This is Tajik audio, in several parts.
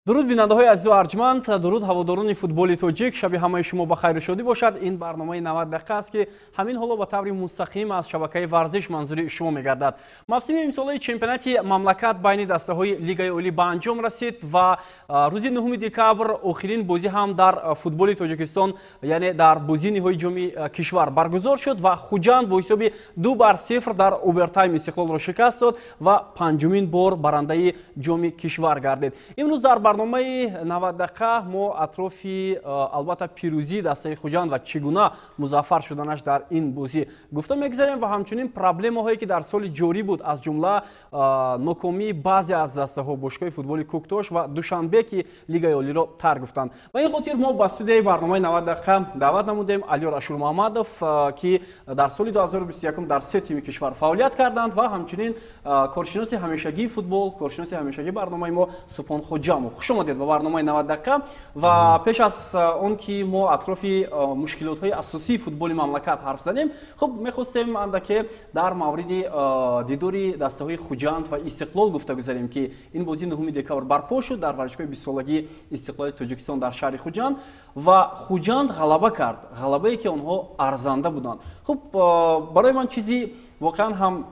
Дуруд, бинандаҳои азизу арҷманд, дуруд, ҳаводорони футболи тоҷик. Шаби ҳамаи шумо ба хайру шодӣ бошад. Ин барномаи 90 дақиқа аст, ки ҳамин ҳоло ба таври мустақим аз шабакаи Варзиш манзури шумо мегардад. Мавсими имсолаи чемпионати мамлакат байни дастаҳои Лигаи Олӣ ба анҷом расид ва рӯзи 9 декабр охирин бозӣ ҳам дар футболи Тоҷикистон, яъне дар бозии ниҳоии ҷоми кишвар баргузор шуд ва Хуҷанд бо ҳисоби 2-0 дар овертайм Истиқлолро шикаст дод ва панҷумин бор барандаи ҷоми кишвар гардид. Имрӯз дар барномаи 90 дақиқа мо атрофи, албатта, пирӯзии дастаи Хуҷанд ва чӣ гуна музаффар шуданаш дар ин бозӣ гуфта мегузарем ва ҳамчунин проблемаҳое, ки дар соли ҷорӣ буд, аз ҷумла нокомии баъзе аз дастаҳо, бошгоҳи футболи Кӯктош ва Душанбе, ки Лигаи Олиро тарк гуфтанд. Ва ин хотир мо ба студияи барномаи 90 дақиқа даъват намудем Алиёр Ашурмуҳаммадов, ки дар соли 2021 дар се тими кишвар фаъолият карданд, ва ҳамчунин коршиноси ҳамешагии футбол, коршиноси ҳамешагии барномаи мо Субҳон Хоҷамов. Хуш омадед ба барномаи 90 дақиқа. Ва пеш аз он ки мо атрофи мушкилотҳои асосии футболи мамлакат ҳарф занем, хуб, мехостем андаке дар мавриди дидори дастаҳои Хуҷанд ва Истиқлол гуфта гузарем, ки ин бозӣ 9 декабр барпо шуд дар варзишгоҳи 20-солагии Истиқлоли Тоҷикистон дар шаҳри Хуҷанд ва Хуҷанд ғалаба кард, ғалабае, ки онҳо арзанда буданд. Хуб, барои ман чизи воқеан ҳам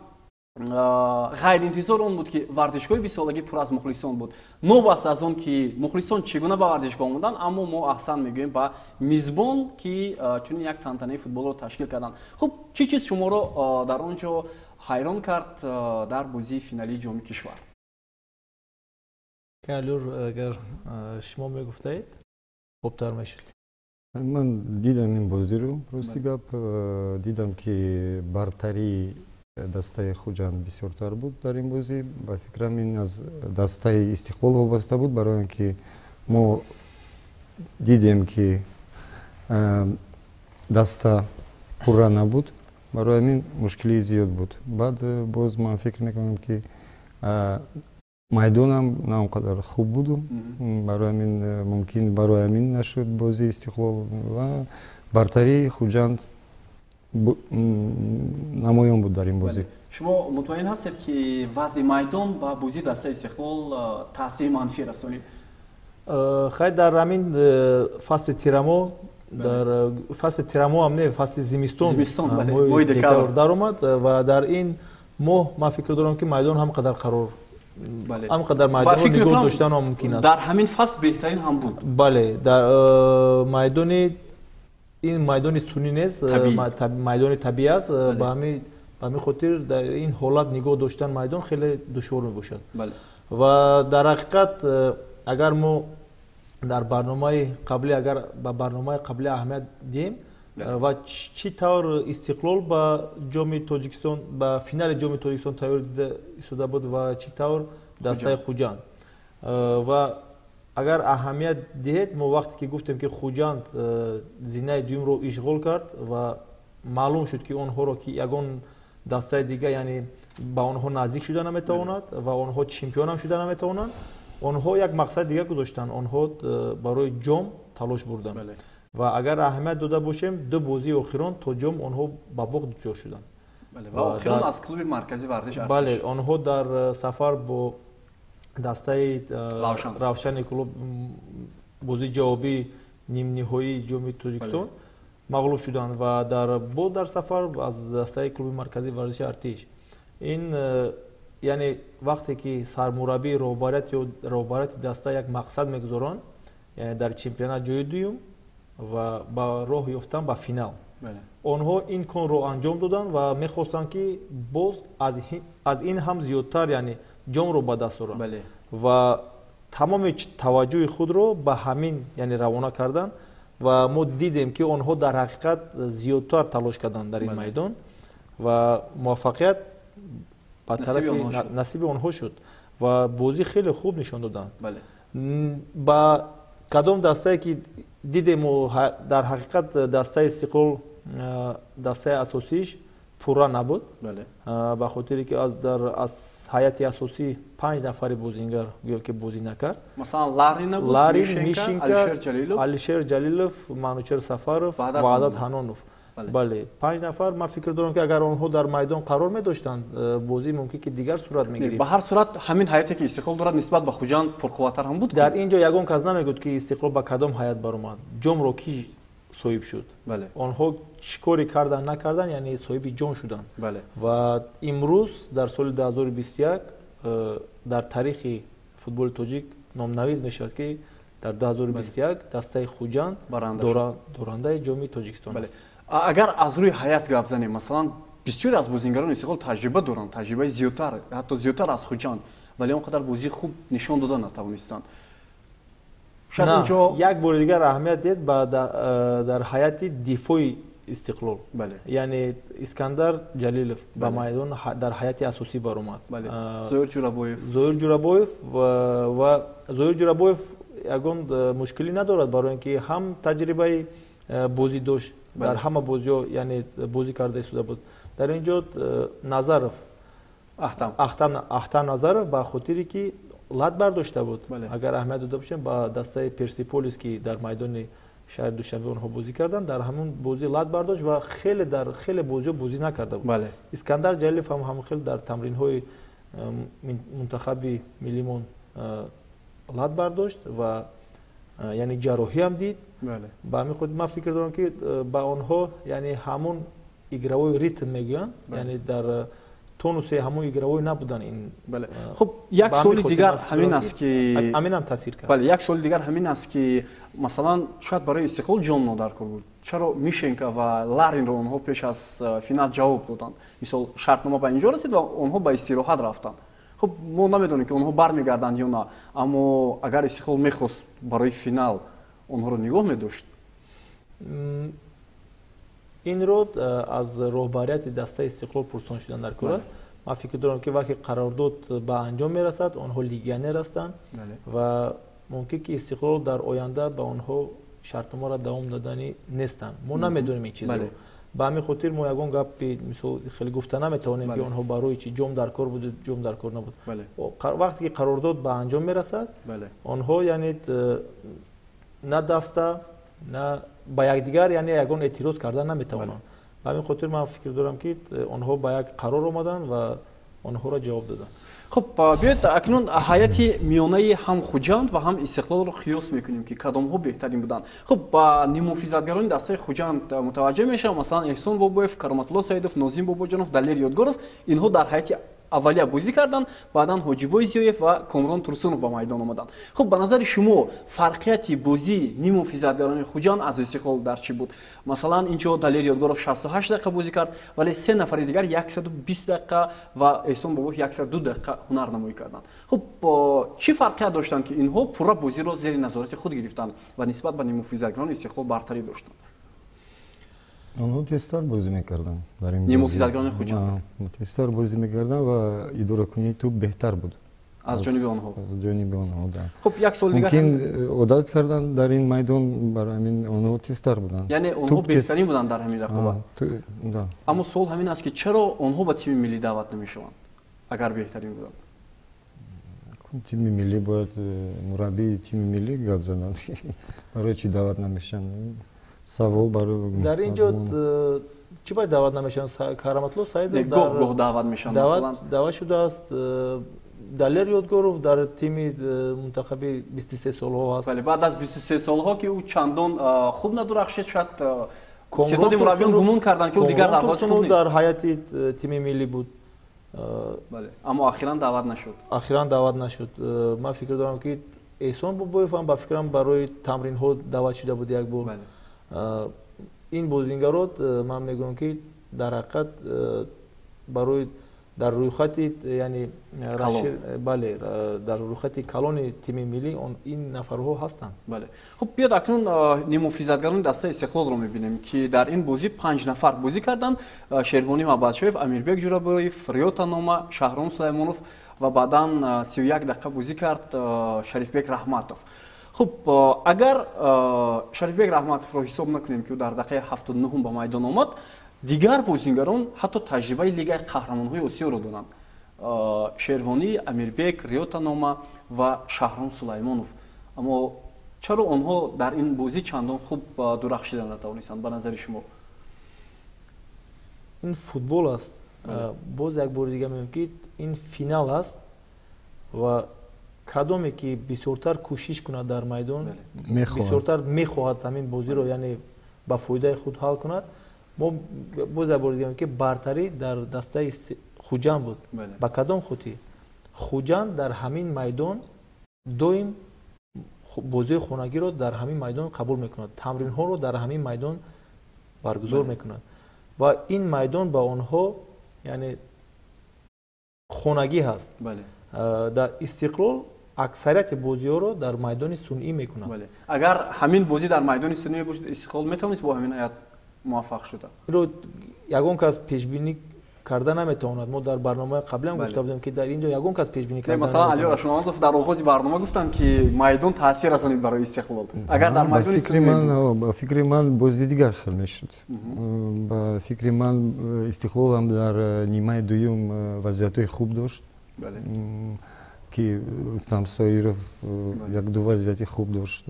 ғайриинтизор он буд, ки варзишгоҳи 20-солагӣ пур аз мухлисон буд. Новобаста аз он ки мухлисон чӣ гуна ба варзишгоҳ омаданд, аммо мо аҳсан мегӯем ба мизбон, ки чунин як тантанаи футболро ташкил карданд. Хуб, чӣ чиз шуморо дар он ҷо ҳайрон кард дар бозии финалии ҷоми кишвар? Алиёр, агар шумо мегуфтаед, хубтар мешуд. Ман дидам ин бозиро, рости гап, дидам, ки бартарии дастаи Хуҷанд бисёртар буд дар ин бозӣ. Ба фикрам, ин аз дастаи Истиқлол вобаста буд, барои он ки мо дидем, ки даста пурра набуд, барои ҳамин мушкилии зиёд буд. Баъд боз ман фикр мекунам, ки майдонам на он қадар хуб буду, барои ҳамин мумкин, барои ҳамин нашуд бозии Истиқлол ва бартарии Хуҷанд намоён буд дар ин бозӣ. Шумо мутмаин ҳастед, ки вазъи майдон ба бозии дастаи Истиқлол таъсири манфӣ расонид? Хай, дар ҳамин фасли тирамо, дар фасли тирамо ҳам не, фасли зимистон, моҳи декабр даромад ва дар ин моҳ ман фикр дорам, ки майдон ҳам қадар қарор, ҳам қадар майдонро нигоҳ доштан мумкин аст. Дар ҳамин фасл беҳтарин ҳам буд. Бале, дар майдони ин майдони сунъӣ нест, майдони табиӣ аст. Ба ҳамин хотир дар ин ҳолат нигоҳ доштан майдон хеле душвор мебошад. Ва дар ҳақиқат, агар мо дар барномаи қаблӣ, агар ба барномаи қаблӣ аҳамият диҳем ва чӣ тавр Истиқлол ба ҷоми Тоҷикистон, ба финали ҷоми Тоҷикистон тайёр дида истода буд ва чӣ тавр дастаи Хуҷанд, ва агар аҳамият диҳед, мо вақте ки гуфтем, ки Хуҷанд зинаи дуюмро ишғол кард ва маълум шуд, ки онҳоро ки ягон дастаи дига, яъне ба онҳо наздик шуда наметавонад ва онҳо чемпионам шуда наметавонанд, онҳо як мақсади дига гузоштанд, онҳо барои ҷом талош бурданд. Ва агар аҳамият дода бошем, ду бозии охирон то ҷом онҳо ба бохт дучор шуданд. Ва охирон аз клуби марказии варзиш. Бале, онҳо дар сафар бо дастаи Равшани клуб бозии ҷавобии нимниҳоии ҷоми Тоҷикистон мағлуб шуданд ва дар бо дар сафар аз дастаи клуби марказии варзиши Артиш. Ин яъне вақте ки сармураббӣ, роҳбарият ё роҳбарияти даста як мақсад мегузоранд, яъне дар чемпионат ҷои дуюм ва ба роҳ ёфтан ба финал, онҳо ин корро анҷом доданд ва мехостанд, ки боз аз ин ҳам зиёдтар, яъне ҷомро ба даст оранд ва тамоми таваҷҷӯҳи худро ба ҳамин, яъне равона карданд. Ва мо дидем, ки онҳо дар ҳақиқат зиёдтар талош карданд дар ин майдон ва муваффақият ба тарафи насиби онҳо шуд ва бозӣ хеле хуб нишон доданд. Ба кадом дастае ки дидем, дар ҳақиқат дастаи Истиқлол дастаи асосиш пурра набуд, ба хотире ки аз ҳайати асосӣ панҷ нафари бозингар гӯё ки бозӣ накард. Масалан, Ларин набуд, Ларин, Мишенка, Алишер Ҷалилов, Манучер Сафаров, Ваҳдат Ҳанонов. Бале, 5 нафар. Ман фикр дорам, ки агар онҳо дар майдон қарор медоштанд, бозӣ мумкин ки дигар сурат мегирифт. Ба ҳар сурат, ҳамин ҳайате, ки Истиқлол дорад, нисбат ба Хуҷанд пурқувваттар ҳам буд. Дар ин ҷо ягон кас намегӯяд, ки Истиқлол ба кадом ҳайат баромад, ҷомро ки соҳиб шуд. Онҳо чӣ коре кардан, накардан, яъне соҳиби ҷом шуданд. Ва имрӯз, дар соли 2021, дар таърихи футболи тоҷик номнавис мешавад, ки дар 2021 дастаи Хуҷанд дорандаи ҷоми Тоҷикистон аст. Агар аз рӯи ҳайат гап занем, масалан, бисёре аз бозингарони Истиқлол таҷриба доранд, таҷрибаи зиёдтар, ҳатто зиёдтар аз Хуҷанд, вале он қадар бозии хуб нишон дода натавонистанд. Як бори дигар аҳамият диҳед ба дар ҳайати дифои Истиқлол, яъне Искандар Ҷалилов ба майдон дар ҳайати асосӣ баромад. Зоир Ҷурабоев. Зоир Ҷурабоев, ва Зоир Ҷурабоев ягон мушкилӣ надорад, барои ин ки ҳам таҷрибаи бозӣ дошт, дар ҳама бозиҳо, яъне, бозӣ карда истода буд. Дар ин ҷо Назаров, Ахтам Назаров, ба хотире ки лат бардошта буд, агар аҳамият дода бошем, ба дастаи Персиполис, ки дар майдони шаҳри Душанбе онҳо бозӣ карданд, дар ҳамон бозӣ лат бардошт ва хеле дар хеле бозиҳо бозӣ накарда буд. Искандар Ҷалилов ҳам ҳамон хел дар тамринҳои мунтахаби миллимон лат бардошт ва, яъне, ҷарроҳӣ ҳам дид. Ба ҳамин хотир ман фикр дорам, ки ба онҳо, яъне, ҳамон игровой ритм мегӯянд, яъне дар тонуси ҳамон игровой набудан ин. Бале, хуб, як суоли дигар ҳамин аст, ки ҳаминам таъсир кард. Бале, як суоли дигар ҳамин аст, ки масалан, шояд барои Истиқлол ҷом нодаркор буд. Чаро Мишенко ва Ларинро онҳо пеш аз финал ҷавоб доданд? Мисол, шартнома ба инҷо расид ва онҳо ба истироҳат рафтанд. Хуб, мо намедонем, ки онҳо бармегарданд ё на, аммо агар Истиқлол мехост, барои финал онҳоро нигоҳ медошт. Инро аз роҳбарияти дастаи Истиқлол пурсон шудан дар кор аст. Ман фикр дорам, ки вақте қарордод ба анҷом мерасад, онҳо легионер ҳастанд ва мумкин ки Истиқлол дар оянда ба онҳо шартномаро давом додани нестанд. Мо намедонем ин чизро, ба ҳамин хотир мо ягон гапи, мисол, хеле гуфта наметавонем, ки онҳо барои чи ҷом дар кор буду ҷом дар кор набуд. Вақте ки қарордод ба анҷом мерасад, онҳо, яъне, на даста, на ба якдигар, яъне, ягон эътироз карда наметавонанд. Ба ҳамин хотир ман фикр дорам, ки онҳо ба як қарор омаданд ва онҳоро ҷавоб доданд. Хуб, биёед акнун ҳайати миёнаи ҳам Хуҷанд ва ҳам Истиқлолро қиёс мекунем, ки кадомҳо беҳтарин буданд. Хуб, ба ниммуҳофизатгарони дастаи Хуҷанд мутаваҷҷеҳ мешавам. Масалан, Эҳсон Бобоев, Кароматулло Саидов, Нозим Бобоҷонов, Далер Ёдгоров, инҳо дар ҳайати аввалия бозӣ карданд. Баъдан Ҳоҷибой Зиёев ва Комрон Турсунов ба майдон омаданд. Хуб, ба назари шумо, фарқияти бозии ниммуҳофизатгарони Хуҷанд аз Истиқлол дар чӣ буд? Масалан, инҷо Далер Ёдгоров 68 дақиқа бозӣ кард, вале се нафари дигар 120 дақиқа ва Эҳсон Бобоев 102 дақиқа ҳунарнамоӣ карданд. Хуб, чӣ фарқият доштанд, ки инҳо пурра бозиро зери назорати худ гирифтанд ва нисбат ба ниммуҳофизатгарони Истиқлол бартарӣ доштанд? Онҳо тезтар бозӣ мекарданд дар ин. Ниммуҳофизатгарони Хуҷанд тезтар бозӣ мекарданд ва идоракунии тӯб беҳтар буд. Аз ҷониби онҳо. Аз ҷониби онҳо, да. Хуб, як суоли дигар. Мумкин, одат карданд дар ин майдон, барои ҳамин онҳо тезтар буданд. Яъне онҳо беҳтарин буданд дар ҳамин рақобат. Аммо суол ҳамин аст, ки чаро онҳо ба тими миллӣ даъват намешаванд, агар беҳтарин буданд? Тими миллӣ бояд мураббии тими миллӣ гап занад, барои чӣ даъват намешаванд. Савол барои Дар ин ҷо чӣ бояд даъват намешаванд? Кароматло Саидов гоҳ гоҳ даъват мешаванд, масалан. Даъват шудааст. Далер Ёдгоров дар тими мунтахаби 23 солҳо ҳаст. Бале, баъд аз 23 солҳо, ки ӯ чандон хуб надурахшид, шояд ситоди мураббиён гумон карданд, ки ӯ дигар дар ҳолати хуб нест. Дар ҳайати тими миллӣ буд. Бале, аммо охиран даъват нашуд. Охиран даъват нашуд. Ман фикр дорам, ки Эҳсон Бобоев ҳам, ба фикрам, барои тамринҳо даъват шуда буд як бор. Ин бозингарот, ман мегӯям, ки дар ҳақиқат барои дар рӯйхати, яъне, бале, дар рӯйхати калони тими миллӣ ин нафарҳо ҳастанд. Бале, хуб, биёд акнун ниммуҳофизатгарони дастаи Истиқлолро мебинем, ки дар ин бозӣ панҷ нафар бозӣ карданд: Шервонӣ Мабадшоев, Амирбек Ҷурабоев, Риёта Нома, Шаҳром Сулаймонов ва баъдан 31 дақиқа бозӣ кард Шарифбек Раҳматов. Хуб, агар Шарифбек Раҳматовро ҳисоб накунем, ки ӯ дар дақиқаи 79-ум ба майдон омад, дигар бозингарон ҳатто таҷрибаи Лигаи қаҳрамонҳои Осиёро доранд: Шервонӣ, Амирбек, Риётанома ва Шаҳром Сулаймонов. Аммо чаро онҳо дар ин бозӣ чандон хуб дурахшида натавонистанд, ба назари шумо? Ин футбол аст. Боз як бори дига мегӯям, ки ин финал аст ва кадоме ки бисёртар кӯшиш кунад дар майдон, бисёртар мехоҳад ҳамин бозиро, яъне ба фоидаи худ ҳал кунад. Мо боз як бори дига мегӯем, ки бартарӣ дар дастаи Хуҷанд буд. Ба кадом хотир? Хуҷанд дар ҳамин майдон доим бозии хонагиро дар ҳамин майдон қабул мекунад, тамринҳоро дар ҳамин майдон баргузор мекунад ва ин майдон ба онҳо, яъне, хонагӣ ҳаст. Дар Истиқлол аксарияти бозиҳоро дар майдони сунъӣ мекунад. Агар ҳамин бозӣ дар майдони сунъӣ бошад, Истиқлол метавонист бо ҳамин ҳайат муваффақ шуда? Инро ягон кас пешбинӣ карда наметавонад. Мо дар барномаи қаблиам гуфта будем, ки дар ин ҷо ягон кас пешбинӣ карда Масалан, Али Рашмонов дар оғози барнома гуфтанд, ки майдон таъсир расонид барои Истиқлол. Агар дар майдони Ба фикри ман, бози дигар хел мешуд. Ба фикри ман, Истиқлолам дар нимаи дуюм вазъиятҳои хуб дошт, ки Рустам Соиров як-ду вазъияти хуб дошт.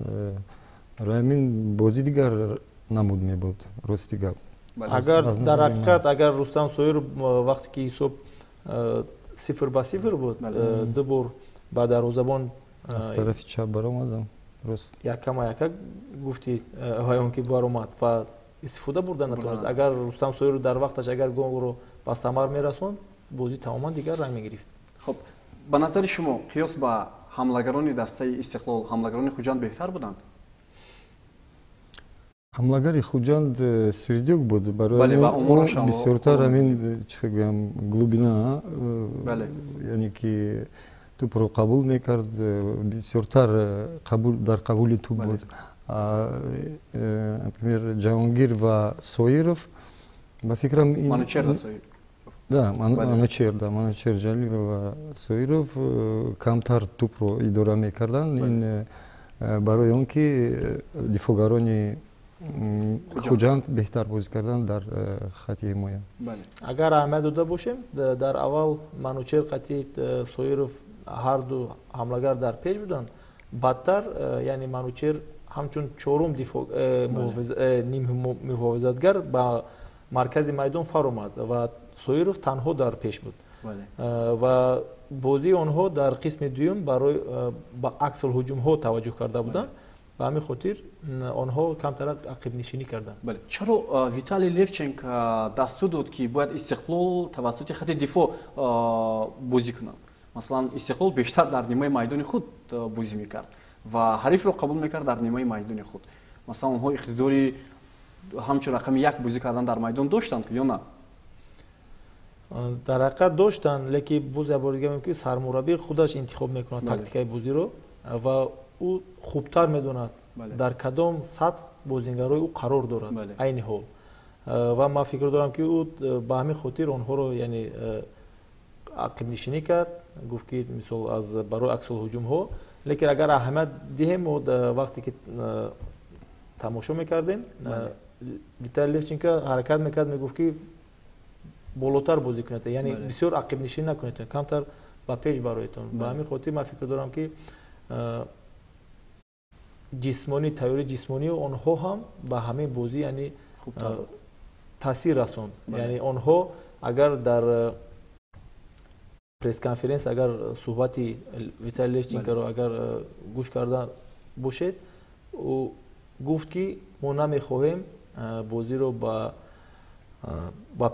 Барои ҳамин бозӣ дигар намуд мебуд, рости гап. Агар дар ҳақиқат, агар Рустам Соиров вақте ки ҳисоб 0-0 буд, ду бор ба дарвозабон аз тарафи чап баромадам, рост. Якама яка гуфти он ки баромад ва истифода бурда натавонист. Агар Рустам Соиров дар вақташ агар голро ба самар мерасонд, бозӣ тамоман дигар ранг мегирифт. Хуб, ба назари шумо, қиёс ба ҳамлагарони дастаи Истиқлол, ҳамлагарони Хуҷанд беҳтар буданд? Ҳамлагари Хуҷанд Сердюк буд. Барои бисёртар ҳамин, чӣ гӯям, глубина, яъне ки тӯпро қабул мекард, бисёртар дар қабули тӯп буд. Например, Ҷаҳонгир ва Соиров, ба фикрам, да, Манучер, да, Манучер Ҷалилов ва Соиров камтар тӯпро идора мекарданд. Ин барои он ки дифоъгарони Хуҷанд беҳтар бозӣ карданд дар хати ҳимоя. Агар аҳамият дода бошем, дар аввал Манучер қати Соиров ҳарду ҳамлагар дар пеш буданд. Баъдтар, яъне, Манучер ҳамчун чорум ниммуҳофизатгар ба маркази майдон фаромад ва Соиров танҳо дар пеш буд ва бозии онҳо дар қисми дуюм барои ба аксулҳуҷумҳо таваҷҷӯҳ карда буданд. Ба ҳамин хотир онҳо камтарак ақибнишинӣ карданд. Чаро Виталий Левченко дастур дод, ки бояд Истиқлол тавассути хати дифоъ бозӣ кунад? Масалан, Истиқлол бештар дар нимаи майдони худ бозӣ мекард ва ҳарифро қабул мекард дар нимаи майдони худ. Масалан, онҳо иқтидори ҳамчун рақами як бозӣ кардан дар майдон доштанд ё на? Дар ҳақиқат доштанд, лекин боз як бор дига мегӯям, ки сармураббӣ худаш интихоб мекунад тактикаи бозиро ва ӯ хубтар медонад, дар кадом сатҳ бозингарои ӯ қарор дорад айни ҳол. Ва ман фикр дорам, ки ӯ ба ҳамин хотир онҳоро, яъне, ақибнишинӣ кард, гуфт, ки мисол аз барои аксулҳуҷумҳо. Лекин агар аҳамият диҳем, мо вақте ки тамошо мекардем, Виталий Левченко ҳаракат мекард, мегуфт, ки болотар бозӣ кунед, яъне бисёр ақибнишинӣ накунед, камтар ба пеш бароедтон. Ба ҳамин хотир ман фикр дорам, ки ҷисмонӣ, тайёрии ҷисмонии онҳо ҳам ба ҳамин бозӣ, яъне, таъсир расонд. Яъне онҳо агар дар пресс-конференс, агар суҳбати Виталий Левченкоро агар гӯш карда бошед, ӯ гуфт, ки мо намехоҳем бозиро ба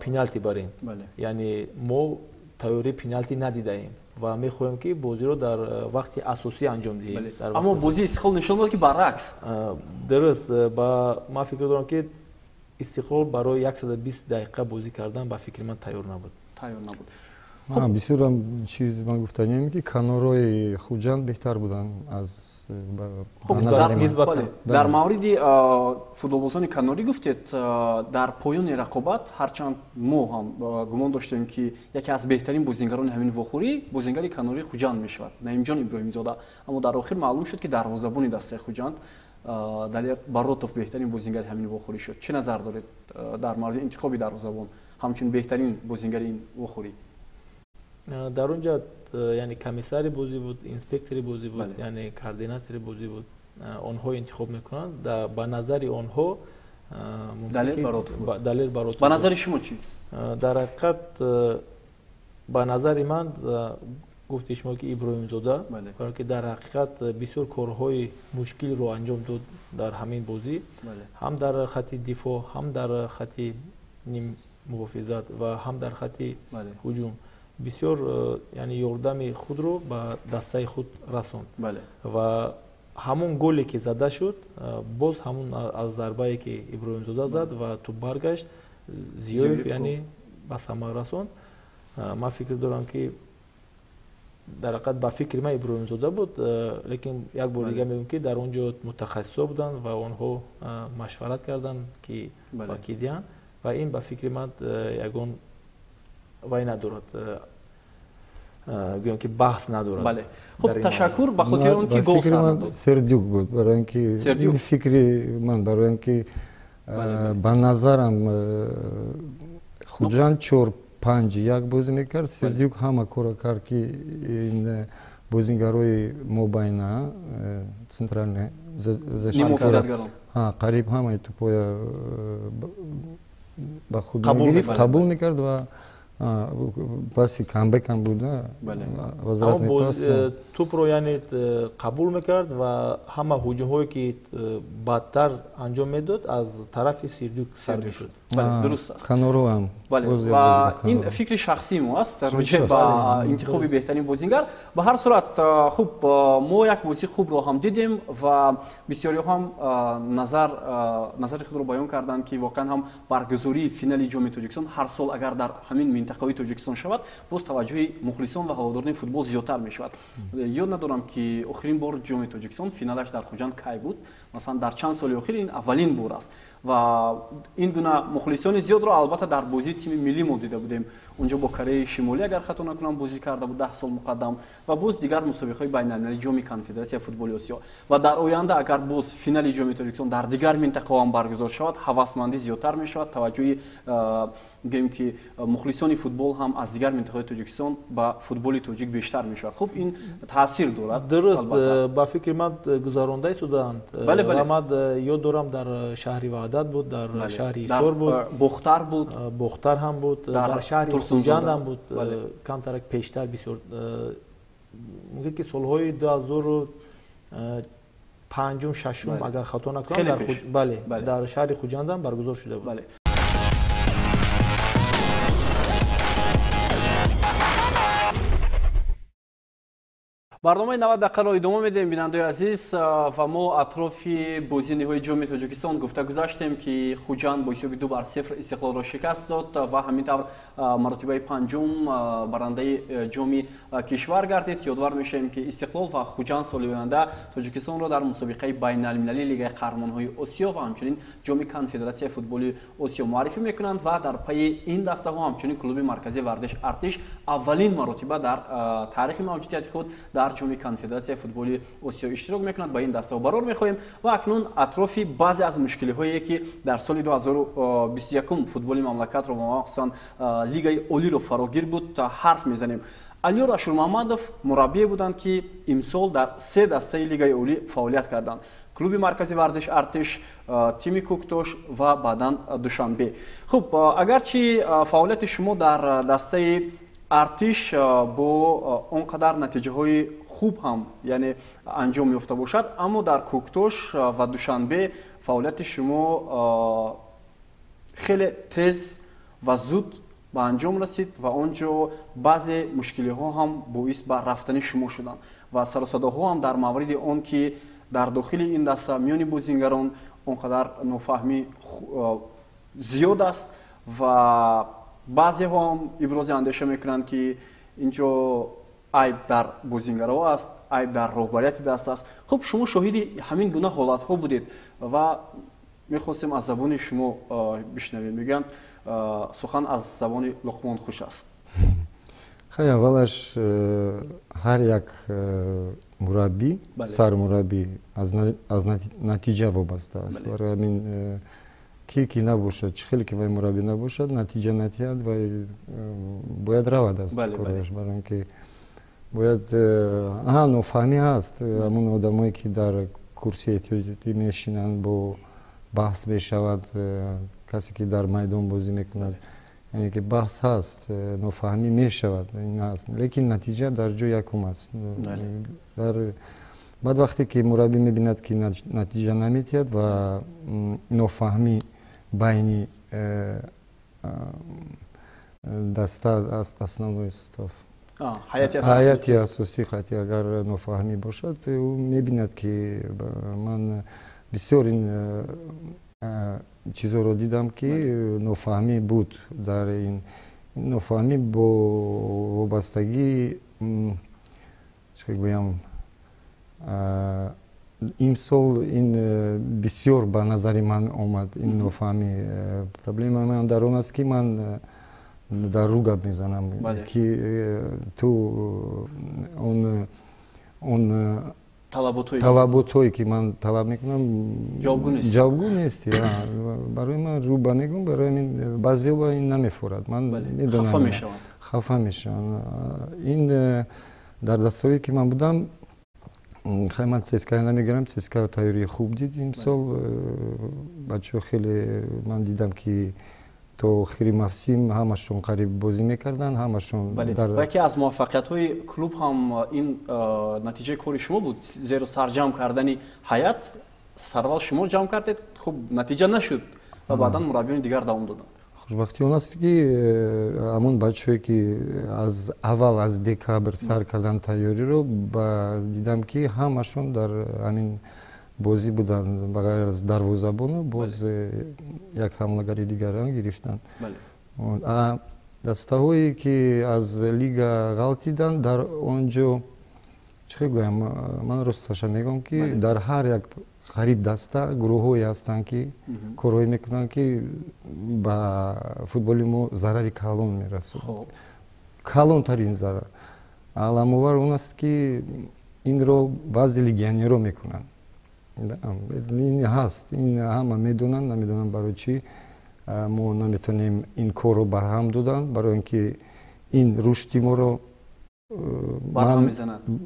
пеналти барем, яъне мо тайёрии пеналти надидаем ва мехоҳем, ки бозиро дар вақти асосӣ анҷом диҳем. Аммо бозии Истиқлол нишон дод, ки баръакс. Дуруст, ман фикр дорам, ки Истиқлол барои 120 дақиқа бозӣ кардан, ба фикри ман, тайёр набуд. Тайёр набуд. Бисёрам чиз ман гуфтаниам, ки канорои Хуҷанд беҳтар буданд аз Дар мавриди футболбозони канорӣ гуфтед, дар поёни рақобат, ҳарчанд мо ҳам гумон доштем, ки яке аз беҳтарин бозингарони ҳамин вохӯрӣ бозингари канории Хуҷанд мешавад, Наимҷон Иброҳимзода, аммо дар охир маълум шуд, ки дарвозабони дастаи Хуҷанд Далер Баротов беҳтарин бозингари ҳамин вохӯрӣ шуд. Чӣ назар доред дар мавриди интихоби дарвозабон ҳамчун беҳтарин бозингари ин вохӯрӣ? Дар он ҷо, яъне, комиссари бозӣ буд, инспектори бозӣ буд, яъне координатори бозӣ буд. Онҳо интихоб мекунанд. Ба назари онҳо Далер Баротов буд. Далер Баротов. Ба назари шумо чӣ? Дар ҳақиқат, ба назари ман, гуфти шумо ки Иброҳимзода, барое ки дар ҳақиқат бисёр корҳои мушкилро анҷом дод дар ҳамин бозӣ, ҳам дар хати дифоъ, ҳам дар хати ниммуҳофизат ва ҳам дар хати ҳуҷум бисёр, яъне ёрдами худро ба дастаи худ расонд. Ва ҳамон голе ки зада шуд, боз ҳамон аз зарбае ки Иброҳимзода зад ва туп баргашт, Зиёев яъне ба самар расонд. Ман фикр дорам ки дар ҳақиқат ба фикри ман Иброҳимзода буд, лекин як бор дига мегӯям ки дар он ҷо мутахассисо буданд ва онҳо машварат карданд ки ба кӣ диҳанд, ва ин ба фикри ман ягон вай надорад, гӯям ки баҳс надорад. Бале, хуб, ташаккур ба хотири он ки гол сар дод. Сердюк буд, барои он ки фикри ман, барои он ки ба назарам Хуҷанд 4-5-1 бозӣ мекард, Сердюк ҳама корро кард ки ин бозингарои мобайна, центральный ниммуҳофизатгарон, қариб ҳамаи тӯпоя ба худ мегирифт, қабул мекард ва паси камбекам буд, возвратный пас. Тӯпро яъне қабул мекард ва ҳама ҳуҷумҳое ки бадтар анҷом медод, аз тарафи Сердюк сар мешуд. Дуруст аст. Каноро ва ин фикри шахсии мо аст роҷеъ ба интихоби беҳтарин бозингар. Ба ҳар сурат, хуб, мо як бозии хубро ҳам дидем ва бисёриҳо ҳам назари худро баён карданд ки воқеан ҳам баргузории финали Ҷоми Тоҷикистон ҳар сол агар дар ҳамин минтақаҳои Тоҷикистон шавад, боз таваҷҷӯҳи мухлисон ва ҳаводорони футбол зиёдтар мешавад. Ёд надорам ки охирин бор Ҷоми Тоҷикистон финалаш дар Хуҷанд кай буд. Масалан, дар чанд соли охир ин аввалин бор аст ва ин гуна мухлисони зиёдро албатта дар бозии тими миллӣ мо дида будем. Унҷо бо Кореяи Шимолӣ, агар хато накунам, бозӣ карда буд 10 сол муқаддам ва боз дигар мусобиқаҳои байналмилалии Ҷоми Конфедератсияи футболи Осиё. Ва дар оянда агар боз финали Ҷоми Тоҷикистон дар дигар минтақаҳо ҳам баргузор шавад, ҳавасмандӣ зиёдтар мешавад, таваҷҷӯҳи гӯем ки мухлисони футбол ҳам аз дигар минтақаҳои Тоҷикистон ба футболи тоҷик бештар мешавад. Хуб, ин таъсир дорад. Дуруст, ба фикри ман гузаронда истоданд. Ва ман ёд дорам, дар шаҳри Ваҳдат буд, дар шаҳри Ҳисор буд, Бохтар буд, Бохтар ҳам буд, дар шаҳри Хуҷанд ҳам буд. Камтарак пештар бисёр, мумкин ки солҳои 2005, 6 агар хато накунам, бале, дар шаҳри Хуҷанд ҳам баргузор шуда буд. Барномаи 90 дақиқаро идома медиҳем, бинандаои азиз, ва мо атрофи бозии ниҳоии Ҷоми Тоҷикистон гуфта гузаштем ки Хуҷанд бо ҳисоби 2-0 Истиқлолро шикаст дод ва ҳамин тавр маротибаи панҷум барандаи ҷоми кишвар гардид. Ёдвар мешавем ки Истиқлол ва Хуҷанд соли оянда Тоҷикистонро дар мусобиқаи байналмилалии Лигаи қаҳрамонҳои Осиё ва ҳамчунин Ҷоми Конфедератсияи футболи Осиё муаррифӣ мекунанд ва дар пайи ин дастаҳо ҳамчунин клуби марказии варзиш Артиш аввалин маротиба дар таърихи мавҷудияти худ дар Ҷоми Конфедератсияи футболи Осиё иштирок мекунад. Ба ин дастаҳо барор мехоҳем ва акнун атрофи баъзе аз мушкилиҳое ки дар соли 2021 футболи мамлакатро ва махсусан Лигаи Олиро фарогир буд ҳарф мезанем. Алиёр Ашурмаҳмадов мураббие буданд ки имсол дар се дастаи Лигаи Олӣ фаъолият карданд: клуби марказии варзиш Артиш, тими Кӯктош ва баъдан Душанбе. Хуб, агарчи фаъолияти шумо дар дастаи Артиш бо он қадар натиҷаҳои хуб ҳам яъне анҷом ёфта бошад, аммо дар Кӯктош ва Душанбе фаъолияти шумо хеле тез ва зуд ба анҷом расид ва он ҷо баъзе мушкилиҳо ҳам боис ба рафтани шумо шуданд ва сарусадоҳо ҳам дар мавриди он ки дар дохили ин даста миёни бозингарон он қадар нофаҳмӣ зиёд аст ва баъзеҳо ҳам ибрози андеша мекунанд ки ин ҷо айб дар бозингарҳо аст, айб дар роҳбарияти даст аст. Хуб, шумо шоҳиди ҳамин гуна ҳолатҳо будед ва мехостем аз забони шумо бишнавем. Мегӯянд, сухан аз забони Луқмон хуш аст. Хай, аввалаш ҳар як мураббӣ, сармураббӣ аз натиҷа вобаста аст. Барои ҳамин ки набошад, чӣ хеле ки вай мураббӣ набошад, натиҷа натиҳад, вай бояд равад аз кораш, барои он ки бояд нофаҳмӣ ҳаст. Ҳамон одамое ки дар курсии эҳтиётӣ мешинанд бо баҳс мешавад, касе ки дар майдон бозӣ мекунад, яъне ки баҳс ҳаст, нофаҳмӣ мешавад, ин ҳаст, лекин натиҷа дар ҷои якум аст. Дар баъд вақте ки мураббӣ мебинад, ки натиҷа наметиҳад ва нофаҳмӣ байни даста, основной состав, ҳайати асосӣ хати агар нофаҳмӣ бошад, ӯ мебинад, ки ман бисёр ин чизоро дидам, ки нофаҳмӣ буд. Дар ин нофаҳмӣ бо вобастагии, чӣ гӯям, имсол ин бисёр ба назари ман омад ин нофаҳмӣ. Проблемаи ман дар он аст, ки ман дар рӯ гап мезанам, ки ту он талаботҳое, ки ман талаб мекунам, ҷавобгӯ нести. Барои ман рӯ ба мегӯм, барои ҳамин баъзеҳо ба ин намефорад, ман медонам, хафа мешаванд. Ин дар дастаҳое, ки ман будам, хай, ман ЦСКА намегирам, ЦСКА тайёрии хуб дид имсол. Бачаҳо хеле, ман дидам, ки то охири мавсим ҳамашон қариб бозӣ мекарданд, ҳамашон. Ва яке аз муваффақиятҳои клуб ҳам ин натиҷаи кори шумо буд, зеро сарҷамъ кардани ҳайат сараввал шумо ҷамъ кардед. Хуб, натиҷа нашуд ва баъдан мураббиёни дигар давом доданд. Хушбахтии он аст, ки ҳамон бачаҳое, ки аз аввал, аз декабр сар кардан тайёриро, дидам, ки ҳамашон дар ҳамин бозӣ буданд, ба ғайр аз дарвозабону боз як ҳамлагари дигарам гирифтанд. Дастаҳое, ки аз лига ғалтиданд, дар он ҷо, чӣ хел гӯям, ман росташа мегӯям, ки дар ҳар як қариб даста гурӯҳҳое ҳастанд, ки корҳое мекунанд, ки ба футболи мо зарари калон мерасонад, калонтарин зарар. Аламовар он аст, ки инро баъзе легионерҳо мекунанд. Ин ҳаст, ин ҳама медонанд. Намедонам, барои чӣ мо наметавонем ин корро барҳам додан, барои ин ки ин рушди моро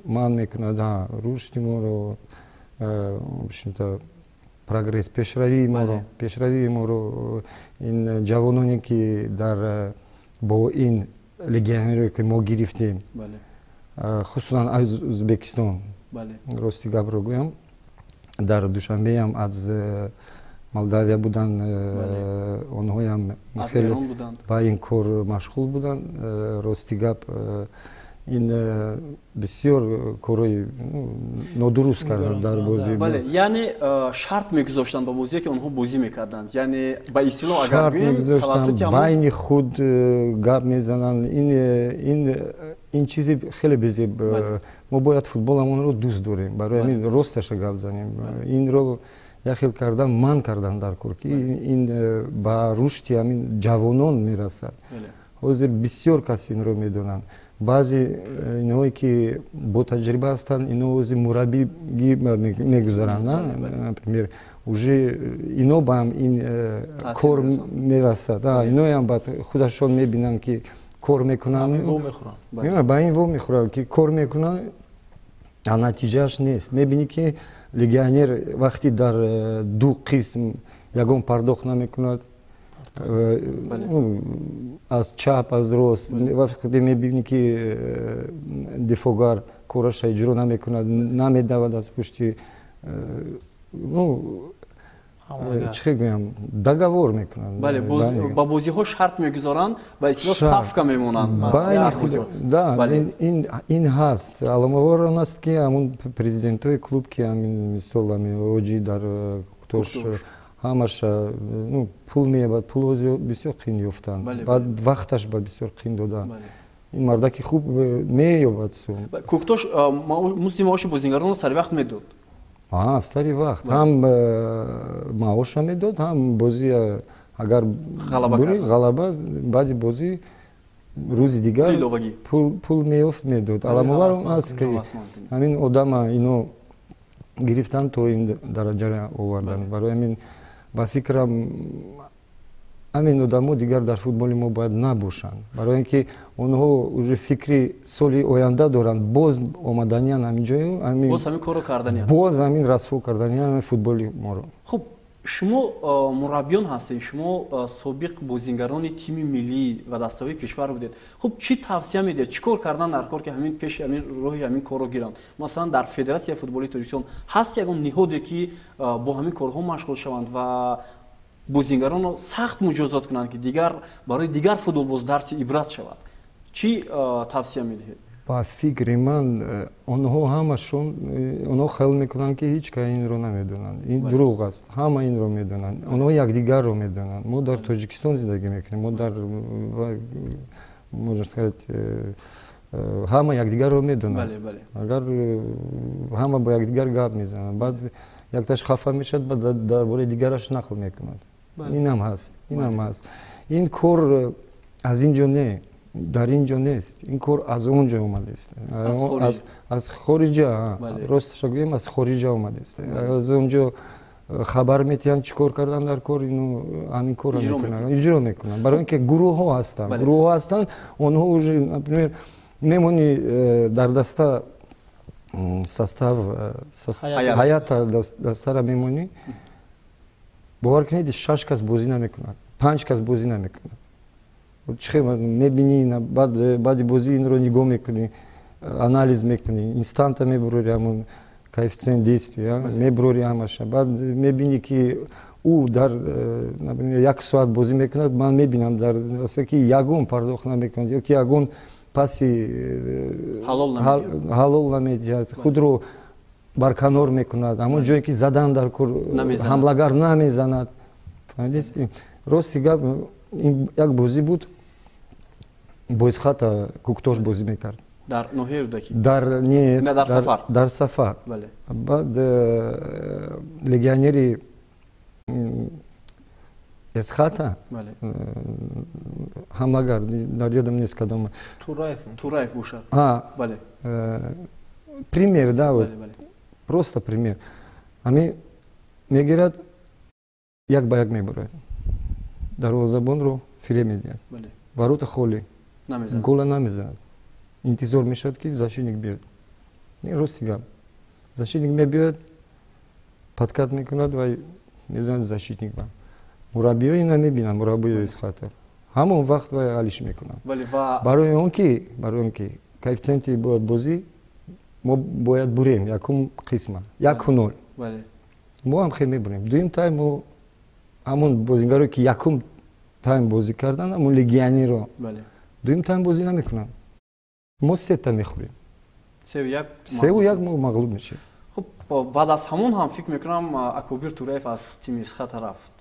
манъ мекунад, рушди моро, прогресс, пешравии моро. Ин ҷавононе, ки дар бо ин легионере, ки мо гирифтем, хусусан аз Ӯзбекистон, рости гапро гӯям, дар Душанбеам аз Молдавия буданд, онҳоям хеле ба ин кор машғул буданд. Рости гап, ин бисёр корҳои нодуруст карданд дар бозӣ. Яъне шарт мегузоштанд ба бозие, ки онҳо бозӣ мекарданд, яъне ба истилоҳ агар шарт мегузоштанд, байни худ гап мезананд. Ин чизи хеле безеб. Мо бояд футболамонро дӯст дорем, барои ҳамин росташа гап занем. Инро як хел кардан, манъ кардан дар кор, ки ин ба рушди ҳамин ҷавонон мерасад. Ҳозир бисёр кас инро медонанд. Баъзе инҳое, ки бо таҷриба ҳастанд, ино ҳозир мураббигӣ мегузаранд, например, уже ино ба ҳам ин кор мерасад, иноям баъд худашон мебинанд, ки кор мекунанд, ба ин во мехӯранд, ки кор мекунанд, а натиҷааш нест. Мебинӣ, ки легионер вақти дар ду қисм ягон пардохт намекунад, аз чап, аз рост. Вақте мебинӣ, ки дифогар кораша иҷро намекунад, намедавад аз пушти, ну, чӣ гӯям, договор мекунанд. Бале, ба бозиҳо шарт мегузоранд, ба истилоҳ ставка мемонанд. Да, ин ҳаст. Аломавор он аст, ки ҳамун президентҳои клуб, ки ҳамин мисол ҳамин оҷи дар Куктош, ҳамаша, ну, пул меёбад. Пул ҳозир бисёр қин ёфтанд, баъд вақташ ба бисёр қин доданд. Ин мардаки хуб меёбад сум. Куктош музди маоши бозингаронро сари вақт медод. Сари вақт ҳам маоша медод, ҳам бозӣ агар ғалаба, баъди бозӣ рӯзи дигар пул меёфт, медод. Аламовар он аст, ки ҳамин одама ино гирифтанд, то ин дараҷаро оварданд. Барои ҳамин, ба фикрам, ҳамин одамо дигар дар футболи мо бояд набошанд, барои ин ки онҳо уже фикри соли оянда доранд, боз омаданиян ҳамин ҷою. Боз ҳамин корро карданиян. Боз ҳамин расво карданиян ҳамин футболи моро. Хуб. Шумо мураббиён ҳастед, шумо собиқ бозингарони тими миллӣ ва дастаҳои кишвар будед. Хуб, чӣ тавсия медиҳед, чӣ кор кардан дар кор, ки ҳамин пеши ҳамин роҳи ҳамин корро гиранд? Масалан, дар Федератсияи футболи Тоҷикистон ҳаст ягон ниҳоде, ки бо ҳамин корҳо машғул шаванд ва бозингаронро сахт муҷозот кунанд, ки дигар барои дигар футболбоз дарси ибрат шавад? Чӣ тавсия медиҳед? Ба фикри ман, онҳо ҳамашон, онҳо хаёл мекунанд, ки ҳеҷ кас инро намедонанд. Ин дурӯғ аст, ҳама инро медонанд, онҳо якдигарро медонанд. Мо дар Тоҷикистон зиндагӣ мекунем, мо дар, можно сказать, ҳама якдигарро медонанд. Агар ҳама бо якдигар гап мезананд, баъд якташ хафа мешавад, баъд дар бораи дигараш нақл мекунад. Инам ҳаст, инам ҳаст. Ин кор аз ин ҷо не, дар ин ҷо нест, ин кор аз он ҷо омадааст, аз хориҷа. Росташа гӯем, аз хориҷа омадааст. Аз он ҷо хабар метиҳанд, чӣ кор кардан дар кор, ину ҳамин корро мекунанд, иҷро мекунанд. Барои ин ки гурӯҳҳо ҳастанд, гурӯҳҳо ҳастанд. Онҳо уже, например, мемонӣ дар даста состав, ҳаята дастара мемонӣ, бовар кунед, шаш кас бозӣ намекунад, панҷ кас бозӣ намекунад. Чӣ мебинӣ? Баъди бозӣ инро нигоҳ мекунӣ, анализ мекунӣ, инстанта мебурори, ҳамон коэффициент действия мебурори ҳамаша. Баъд мебинӣ, ки ӯ дар, например, як соат бозӣ мекунад, ман мебинам дар ки ягон пардохт намекунад ё ки ягон паси ҳалол намедиҳад, худро барканор мекунад, ҳамон ҷое ки задан дар кор, ҳамлагар намезанад. Фаҳмидисти? Рости гап, ин як бозӣ буд, бо Эсхата Куктош бозӣ мекард. Дар ноҳияи Рӯдакӣ? Дар не, дар сафар. Дар сафар. Баъд легионери Эсхата, ҳамлагар, дар ёдам нест кадом. Тураев. Тураев бошад. Бале, пример, да, вот просто пример. Ами мегирад, як ба як мебурад, дарвозабонро фиреб медиҳад, ворота холӣ, гола намезанад, интизор мешавад, ки защитник биёд. Рости гап, защитник мебиёд, подкат мекунад ва мезанад защитник. Ба мураббиё ина мебинанд, мураббиё Эсхата ҳамон вақт вай алиш мекунанд, барои он ки коэффициенти бояд бозӣ, мо бояд бурем. Якум қисма 1-0 мо ҳам хел мебурем. Дуюм тайм мо ҳамон бозингаро, ки якум тайм бозӣ карданд, ҳамон легионерро дуюм тайм бозӣ намекунанд, мо сета мехӯрем, 3-1 мо мағлуб мешавем. Хуб, баъд аз ҳамон ҳам, фикр мекунам, Акобир Тураев аз тими Эсхата рафт.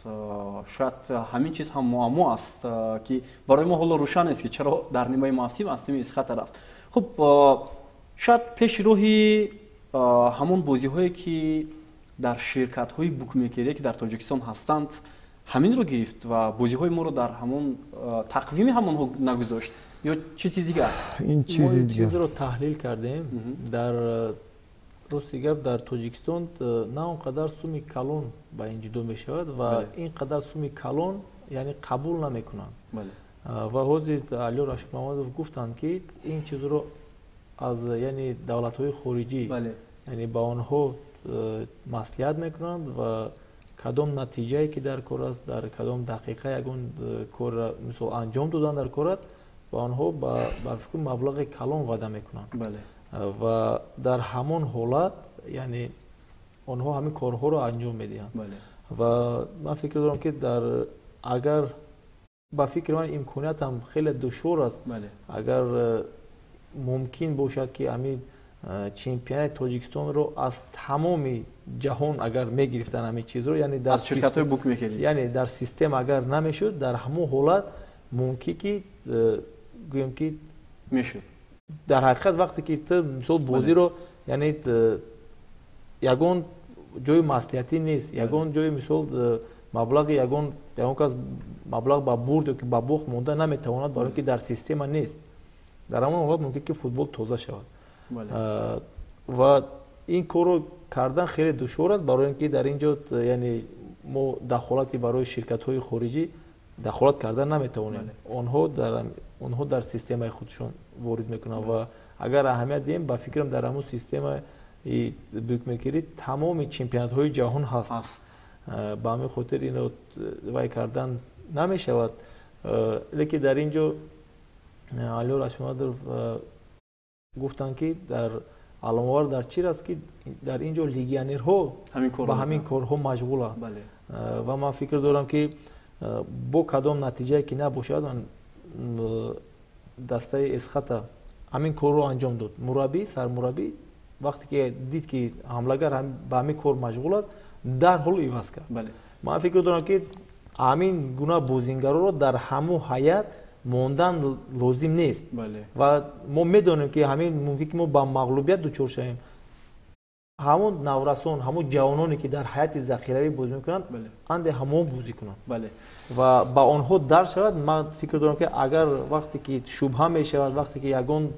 Шояд ҳамин чиз ҳам муаммо аст, ки барои мо ҳоло рӯшан нест, ки чаро дар нимаи мавсим аз тими Эсхата рафт. Хуб, шояд пеши роҳи ҳамон бозиҳое, ки дар ширкатҳои букмекерие, ки дар Тоҷикистон ҳастанд, ҳаминро гирифт ва бозиҳои моро дар ҳамон тақвими ҳамонҳо нагузошт ё чизи дигар? Ин чизи чизро таҳлил кардем. Дар рости гап, дар Тоҷикистон на он қадар суми калон ба ин ҷудо мешавад ва ин қадар суми калон, яъне, қабул намекунанд. Ва ҳозир Алиёр Ашурмамадов гуфтанд, ки ин чизро аз, яъне, давлатҳои хориҷӣ, яъне, ба онҳо маслиҳат мекунанд ва кадом натиҷае ки дар кор аст, дар кадом дақиқа ягон корра, мисол, анҷом додан дар кор аст, ба онҳо ба фикр маблағи калон ваъда мекунанд ва дар ҳамон ҳолат, яъне, онҳо ҳамин корҳоро анҷом медиҳанд. Ва ман фикр дорам, ки дар агар, ба фикри ман, имкониятам хеле душвор аст, агар мумкин бошад, ки ҳамин чемпионати Тоҷикистонро аз тамоми ҷаҳон агар мегирифтанд, ҳамин чизро, яъне дар ширкатҳои букмекерӣ, яъне дар система агар намешуд, дар ҳамон ҳолат мумкин ки гӯем, ки мешуд. Дар ҳақиқат, вақте ки ту, мисол, бозиро, яъне, ягон ҷои маслиҳатӣ нест, ягон ҷои, мисол, маблағи ягон кас маблағ ба бурд ё ки ба бохт монда наметавонад, барои ки дар система нест, дар ҳамон ҳолат мумкин ки футбол тоза шавад. Ва ин корро кардан хеле душвор аст, барои ин ки дар ин ҷо, яъне, мо дахолати барои ширкатҳои хориҷӣ дахолат кардан наметавонем. Онҳо дар системаи худшон ворид мекунанд ва агар аҳамият диҳем, ба фикрам, дар ҳамон системаи букмекерӣ тамоми чемпионатҳои ҷаҳон ҳаст. Ба ҳамин хотир инро вай кардан намешавад. Лекин дар ин ҷо Алиёр Ашмадов гуфтанд, ки дар аломавар дар чир аст, ки дар ин ҷо легионерҳо ба ҳамин корҳо машғуланд. Ва ман фикр дорам, ки бо кадом натиҷае ки набошад, дастаи Эсхата ҳамин корро анҷом дод. Мураббӣ, сармураббӣ вақте ки дид, ки ҳамлагар ба ҳамин кор машғул аст, дарҳол иваз кард. Ман фикр дорам, ки ҳамин гуна бозингароро дар ҳамун ҳайат мондан лозим нест. Ва мо медонем, ки ҳамин мумкин ки мо ба мағлубият дучор шавем. Ҳамон наврасон, ҳамон ҷавононе, ки дар ҳайати захиравӣ бозӣ мекунанд, анде ҳамон бозӣ кунанд ва ба онҳо дар шавад. Ман фикр дорам, ки агар вақте ки шубҳа мешавад, вақте ки ягон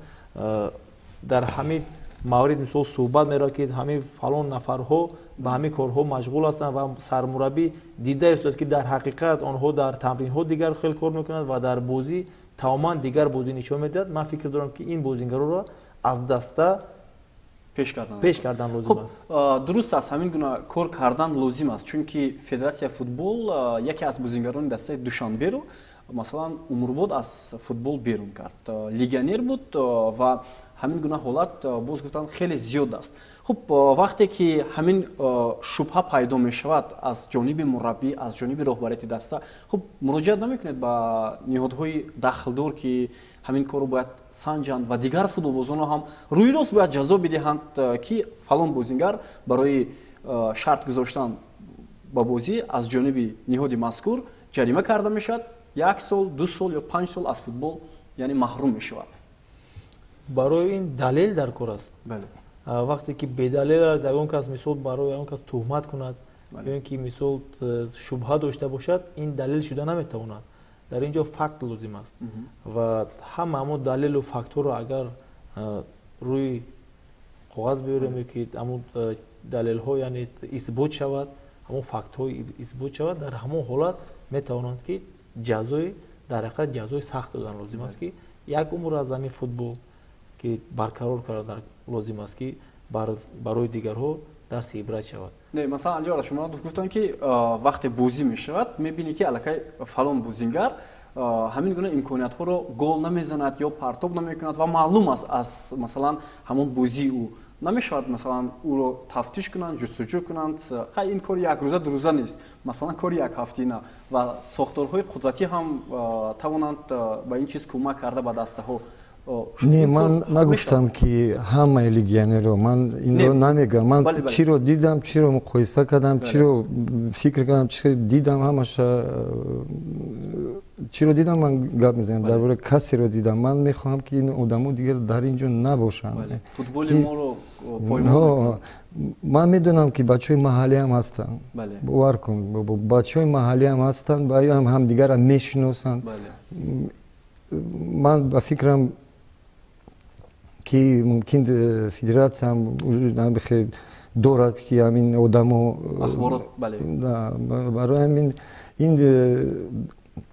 дар ҳамин маврид, мисол, суҳбат меравад, ки ҳамин фалон нафарҳо ба ҳамин корҳо машғул ҳастанд ва сармураббӣ дида истод, ки дар ҳақиқат онҳо дар тамринҳо дигар хел кор мекунанд ва дар бозӣ тамоман дигар бозӣ нишон медиҳад, ман фикр дорам, ки ин бозингароро аз даста пеш кардан лозим аст. Дуруст аст, ҳамин гуна кор кардан лозим аст, чунки федератсияи футбол яке аз бозингарони дастаи Душанберо, масалан, умрбод аз футбол берун кард. Легионер буд ва ҳамин гуна ҳолат, боз гуфтан, хеле зиёд аст. Хуб, вақте ки ҳамин шубҳа пайдо мешавад аз ҷониби мураббӣ, аз ҷониби роҳбарияти даста, хуб, муроҷиат намекунед ба ниҳодҳои дахлдор, ки ҳамин корро бояд санҷанд ва дигар футболбозонро ҳам рӯи рост бояд ҷазо бидиҳанд, ки фалон бозингар барои шарт гузоштан ба бозӣ аз ҷониби ниҳоди мазкур ҷарима карда мешавад, як сол, 2 сол ё 5 сол аз футбол, яъне, маҳрум мешавад? Барои ин далел дар кор аст. Вақте ки бедалел аст, ягон кас, мисол, барои ягон кас туҳмат кунад ё ин ки, мисол, шубҳа дошта бошад, ин далел шуда наметавонад. Дар ин ҷо факт лозим аст ва ҳама ҳамон далелу фактҳоро агар рӯи коғаз биёрем ё ки ҳамон далелҳо, яъне, исбот шавад, ҳамон фактҳо исбот шавад, дар ҳамон ҳолат метавонанд, ки ҷазои, дар ҳақиқат, ҷазои сахт додан лозим аст, ки як умр аз ҳамин футбол ки барқарор кардан лозим аст, ки барои дигарҳо дарси ибрат шавад. Не, масалан, Алиёр Ашмуродов гуфтанд, ки вақте бозӣ мешавад, мебинӣ, ки аллакай фалон бозингар ҳамин гуна имкониятҳоро гол намезанад ё партоб намекунад ва маълум аст аз, масалан, ҳамон бозии ӯ. Намешавад, масалан, ӯро тафтиш кунанд, ҷустуҷӯ кунанд? Хай, ин кори якрӯза, дурӯза нест, масалан, кори якҳафтина, ва сохторҳои қудратӣ ҳам тавонанд ба ин чиз кӯмак карда ба дастаҳо. Не, ман нагуфтам, ки ҳамаи легионерро, ман инро намегӯям. Ман чиро дидам, чиро муқоиса кардам, чиро фикр кардам, чи дидам, ҳамаша чиро дидам, ман гап мезанам дар бораи касеро дидам. Ман мехоҳам, ки ин одамо дигар дар ин ҷо набошанд. Ман медонам, ки бачаҳои маҳаллиам ҳастанд, бовар кун, бачаҳои маҳаллиам ҳастанд, ҳамдигарро мешиносанд. Ман ба фикрам, ки мумкин федератсиям дорад, ки ҳамин одамо барои ҳамин ин,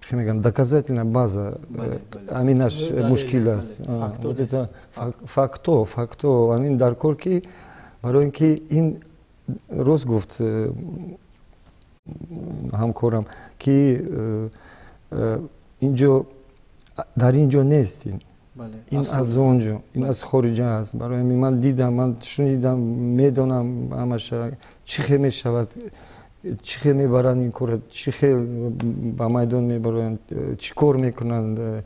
чӣ мегӯям, доказательная база, ҳаминаш мушкил аст. Факто ҳамин дар кор, ки барои ин ки ин рост гуфт ҳамкорам, ки инҷо, дар ин ҷо нест ин. Ин аз он ҷо, ин аз хориҷа аст. Барои ҳамин ман дидам, ман шунидам, медонам ҳамаша, чӣ хел мешавад, чӣ хел мебаранд ин корро, чӣ хел ба майдон мебаранд, чӣ кор мекунанд,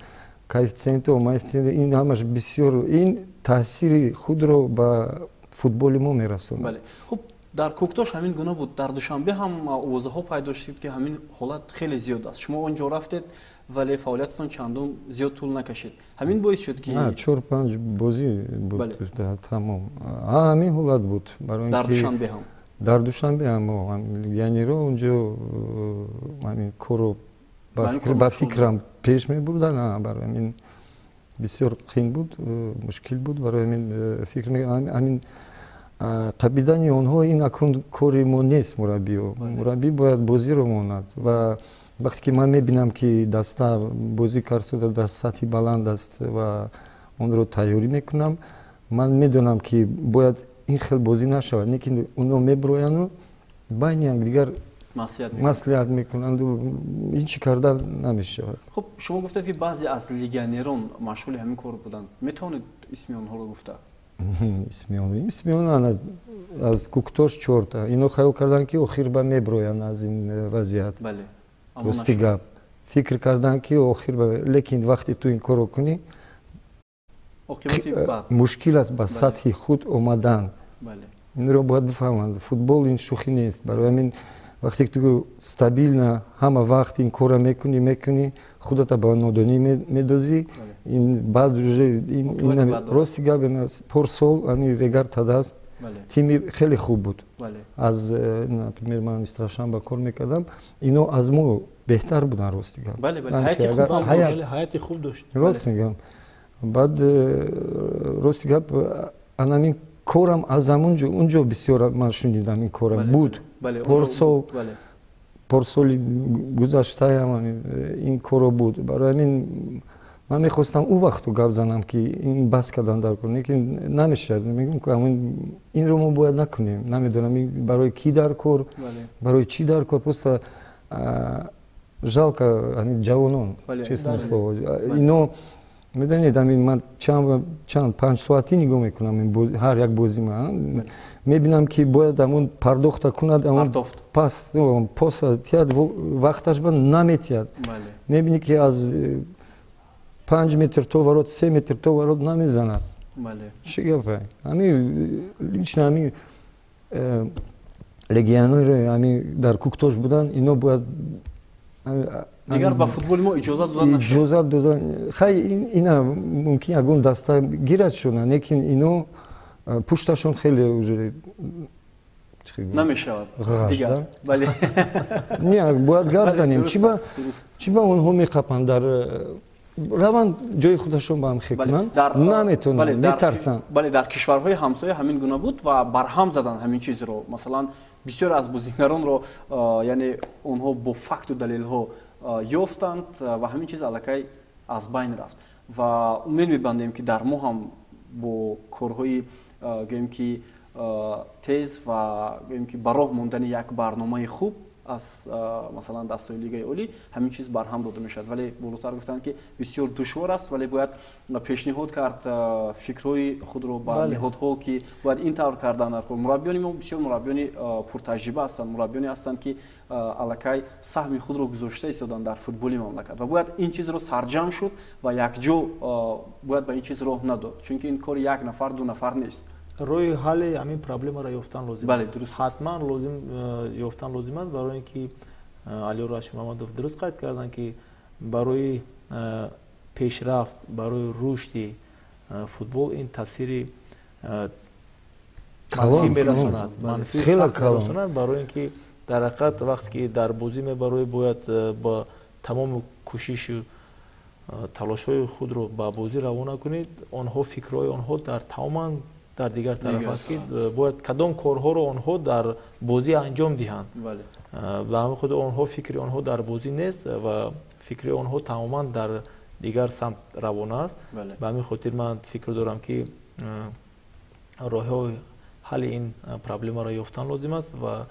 коэффитсиентҳо, моэффитсиент, ин ҳамаш бисёр ин таъсири худро ба футболи мо мерасонад. Хуб, дар Кӯктош ҳамин гуна буд, дар Душанбе ҳам овозаҳо пайдо шуд, ки ҳамин ҳолат хеле зиёд аст. Шумо он ҷо рафтед, вале фаъолиятатон чандон зиёд тӯл накашид. Ҳамин боис шуд, ки Чор панҷ бозӣ буд, тамом. Ҳамин ҳолат буд. Дар Душанбе ҳам? Дар Душанбе ҳам легионерҳо унҷо ҳамин корро, ба фикрам, пеш мебурданд. Барои ҳамин бисёр қин буд, мушкил буд. Барои ҳамин фикр, ҳамин қабидани онҳо, ин акнун кори мо нест, мураббиё. Мураббӣ бояд бозиро монад ва вақте ки ман мебинам, ки даста бозӣ кард, дар сатҳи баланд аст ва онро тайёрӣ мекунам, ман медонам, ки бояд ин хел бозӣ нашавад, лекин онҳо мебирояну байни якдигар Маслиҳат мекунанд, ҳеҷ кардан намешавад. Хуб, шумо гуфтед, ки баъзе аз легионерон машғули ҳамин кор буданд. Метавонед исми онҳоро гуфта? Исми он аз Куктош чорта. Ино хаёл карданд, ки охир ба меброянд аз ин вазъият. Рости гап, фикр карданд, ки охир, лекин вақте ту ин корро кунӣ, мушкил аст ба сатҳи худ омадан. Инро бояд бифаҳманд, футбол ин шӯхӣ нест. Барои ҳамин вақте ки ту стабилно ҳама вақт ин корро мекунӣ, худата ба нодонӣ медозӣ. Ин баъд уже рости гап, порсол ҳамин Регар Тадаз тими хеле хуб буд. Аз, например, ман Истравшан ба кор мекардам, ино аз мо беҳтар буданд, рости гап. Ҳайати хуб дошт. Рост мегӯям. Баъд, рости гап, анамин корам аз ҳамунҷо, унҷо бисёр ман шунидам, ин кора буд порсол, порсоли гузаштаям ин коро буд. Барои ҳамин ман мехостам ӯ вақту гап занам, ки ин бас кардан дар кор, лекин намешавад. Мегӯм, ки инро мо бояд накунем. Намедонам, барои кӣ дар кор, барои чӣ дар кор. Просто жалко ҳамин ҷавонон, честное слово. Ино медонед, ҳамин ман чанд 5 соатӣ нигоҳ мекунам ҳар як бозӣ, ман мебинам, ки бояд ҳамон пардохта кунад, ҳамон пас поса тиҳад, вақташ ба наметиҳад. Мебинӣ, ки аз 5 метр то ворот, 3 метр то ворот намезанад. Чӣ гапа? Ҳамин лично ҳамин легионеры, ҳамин дар Куктош будан, ино бояд Дигар ба футболи мо иҷозат дода нашуд. Иҷозат дода, хай, ина мумкин ягон даста гирад шуна, лекин ино пушташон хеле уже Намешавад дигар, бале. Не, бояд гап занем. Чӣ ба онҳо меқапанд? Дар раванд, ҷои худашон ба ҳам хекунанд, наметонанд, метарсанд. Бале, дар кишварҳои ҳамсоя ҳамин гуна буд ва барҳам заданд ҳамин чизро. Масалан, бисёр аз бозигаронро, яъне онҳо бо факту далелҳо ёфтанд ва ҳамин чиз аллакай аз байн рафт. Ва умед мебандем, ки дар мо ҳам бо корҳои, гӯем ки, тез ва, гӯем ки, ба роҳ мондани як барномаи хуб аз, масалан, дастҳои Лигаи Олӣ ҳамин чиз барҳам дода мешавад. Вале болотар гуфтанд, ки бисёр душвор аст, вале бояд пешниҳод кард фикрҳои худро ба ниҳодҳо, ки бояд ин тавр кардан дар кор. Мураббиёни мо бисёр мураббиёни пуртаҷриба ҳастанд, мураббиёне ҳастанд, ки аллакай саҳми худро гузошта истоданд дар футболи мамлакат, ва бояд ин чизро сарҷамъ шуд ва якҷо бояд ба ин чиз роҳ надод, чунки ин кори як нафар, ду нафар нест. Роҳи ҳалли ҳамин проблемаро ёфтан лозим аст, ҳатман лозим, ёфтан лозим аст, барои ин ки Алиёр Рашидмуҳаммадов дуруст қайд карданд, ки барои пешрафт, барои рушди футбол ин таъсири манфӣ мерасонад, манфӣ мерасонад, барои ин ки дар ҳақиқат вақте ки дар бозӣ мебароӣ, бояд ба тамоми кӯшишу талошҳои худро ба бозӣ равона кунед. Онҳо, фикрҳои онҳо дар тамоман дар дигар тараф аст, ки бояд кадом корҳоро онҳо дар бозӣ анҷом диҳанд. Ба ҳамин хотир онҳо, фикри онҳо дар бозӣ нест ва фикри онҳо тамоман дар дигар самт равона аст. Ба ҳамин хотир ман фикр дорам, ки роҳҳои ҳалли ин проблемаро ёфтан лозим аст ва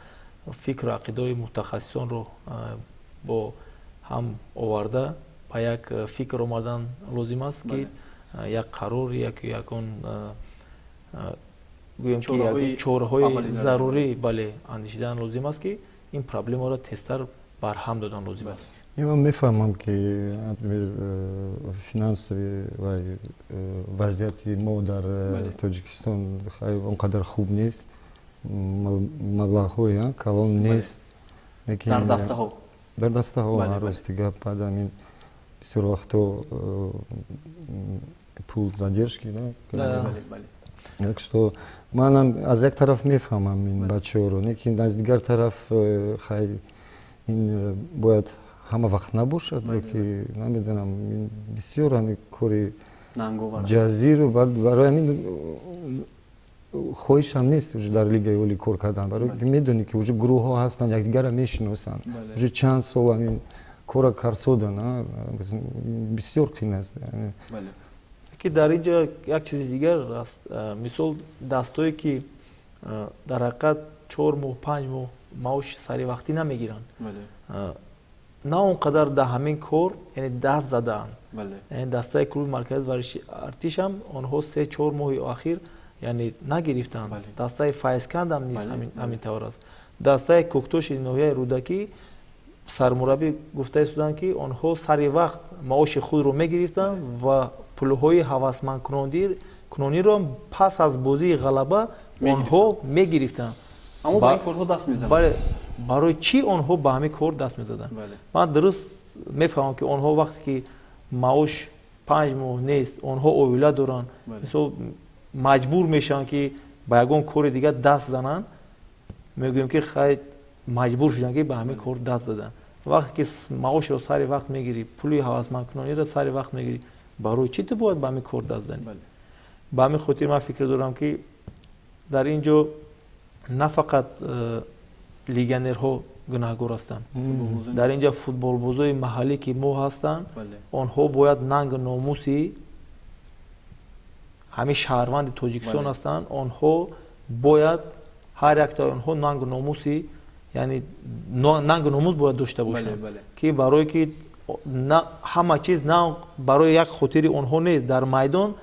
фикру ақидаҳои мутахассисонро бо ҳам оварда, ба як фикр омадан лозим аст, ки як қарор, як ягон, гӯем ки, чораҳои зарурӣ, бале, андешидан лозим аст, ки ин проблемаро тезтар барҳам додан лозим аст. Ман мефаҳмам, ки, например, финансовый вазъияти мо дар Тоҷикистон он қадар хуб нест, маблағҳои калон нест. Дар дастаҳо. Дар дастаҳо, рости гап, баъд ҳамин бисёр вақтҳо пул задержки. Так что манам аз як тараф мефаҳмам ин бачаҳоро, лекин аз дигар тараф, хай, ин бояд ҳама вақт набошад, ки намедонам, бисёр ҳами кори ҷазиру. Баъд барои ҳамин хоҳишам нест уже дар Лигаи Олӣ кор кардан, барои ки медонӣ, ки уже гурӯҳҳо ҳастанд, якдигарро мешиносанд, уже чанд сол ҳамин кора карсодан бисёр қин аст. Ки дар ин ҷо як чизи дигар аст. Мисол, дастое ки дар ҳақиқат 4 моҳ, 5 моҳ Маош саривақтӣ намегиранд. На он қадар дар ҳамин кор, яъне даст задаанд. Яъне дастаи клуби марказии варзиши Артишам онҳо 3-4 моҳи охир, яъне нагирифтанд. Дастаи Файзкандам низ ҳамин тавр аст. Дастаи Кӯктоши ноҳияи Рӯдакӣ сармураббӣ гуфта истоданд, ки онҳо сари вақт маоши худро мегирифтанд ва пулҳои ҳавасмандкунониро пас аз бозии ғалаба онҳо мегирифтанд. Аммо ба ин корҳо даст мезананд. Бале, барои чӣ онҳо ба ҳамин кор даст мезаданд? Ман дуруст мефаҳмам, ки онҳо вақте ки маош 5 моҳ нест, онҳо оила доранд, мисол маҷбур мешаванд, ки ба ягон кори дигар даст зананд. Мегӯем, ки хай, маҷбур шуданд, ки ба ҳамин кор даст заданд. Вақте ки маошро сари вақт мегирӣ, пули ҳавасмандкунониро сари вақт мегирӣ, барои чӣ ту бояд ба ҳамин кор даст занӣ? Ба ҳамин хотир ман фикр дорам, ки дар ин ҷо на фақат легионерҳо гунаҳгор ҳастанд. Дар ин ҷо футболбозои маҳаллӣ, ки мо ҳастанд, онҳо бояд нангу номуси ҳамин шаҳрванди Тоҷикистон ҳастанд. Онҳо бояд ҳар яктаи онҳо нангу номуси, яъне нангу номус бояд дошта бошанд, ки барое ки ҳама чиз на барои як хотири онҳо нест. Дар майдон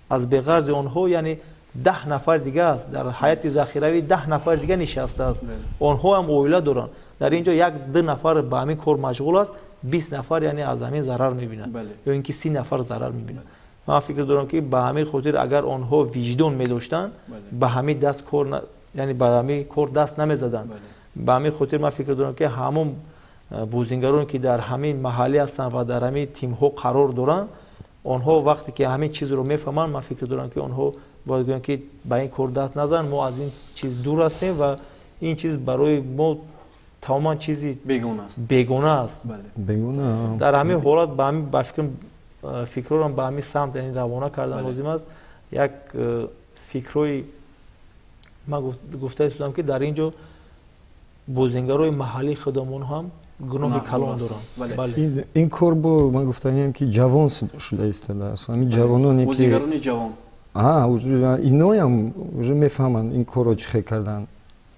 аз беғарзи онҳо, яъне 10 нафар дига аст, дар ҳайати захиравӣ 10 нафар дига нишастааст, онҳо ҳам оила доранд. Дар ин ҷо 1-2 нафар ба ҳамин кор машғул аст, 20 нафар, яъне аз ҳамин зарар мебинанд, ё ин ки 30 нафар зарар мебинанд. Ман фикр дорам, ки ба ҳамин хотир агар онҳо виҷдон медоштанд, ба ҳамин даст кор, яъне ба ҳамин кор даст намезаданд. Ба ҳамин хотир ман фикр дорам, ки ҳамон бозингароне, ки дар ҳамин маҳаллӣ ҳастанд ва дар ҳамин тимҳо қарор доранд, онҳо вақте ки ҳамин чизро мефаҳманд, ман фикр дорам, ки онҳо бояд гӯянд, ки ба ин кор даст назан, мо аз ин чиз дур ҳастем ва ин чиз барои мо тамоман чизи бегона аст. Дар ҳамин ҳолат ба фикрам фикрҳоро ба ҳамин самт, яъне равона кардан лозим аст. Як фикрҳои ман гуфта истодам, ки дар ин ҷо бозингарои маҳаллии худамон ҳам гуноҳи калон доранд. Ин кор бо ман гуфтаниям, ки ҷавон шуда истодааст. Ҳамин ҷавононе, ки бозингарони ҷавон иноям уже мефаҳманд ин корро чӣ хел кардан.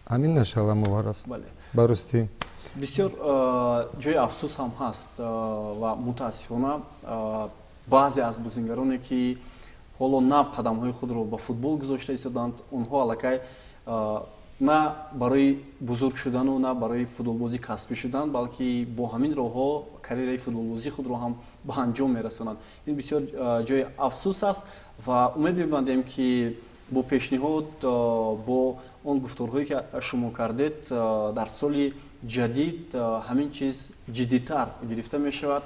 Ҳамин нашаламовар аст барости. Бисёр ҷои афсӯс ҳам ҳаст ва мутаассифона баъзе аз бозингароне, ки ҳоло нав қадамҳои худро ба футбол гузошта истоданд, онҳо аллакай на барои бузург шудану на барои футболбози касбӣ шудан, балки бо ҳамин роҳҳо карьераи футболбозии худро ҳам ба анҷом мерасонанд. Ин бисёр ҷои афсӯс аст ва умед мебандем, ки бо пешниҳод, бо он гуфторҳое, ки шумо кардед, дар соли ҷадид ҳамин чиз ҷиддитар гирифта мешавад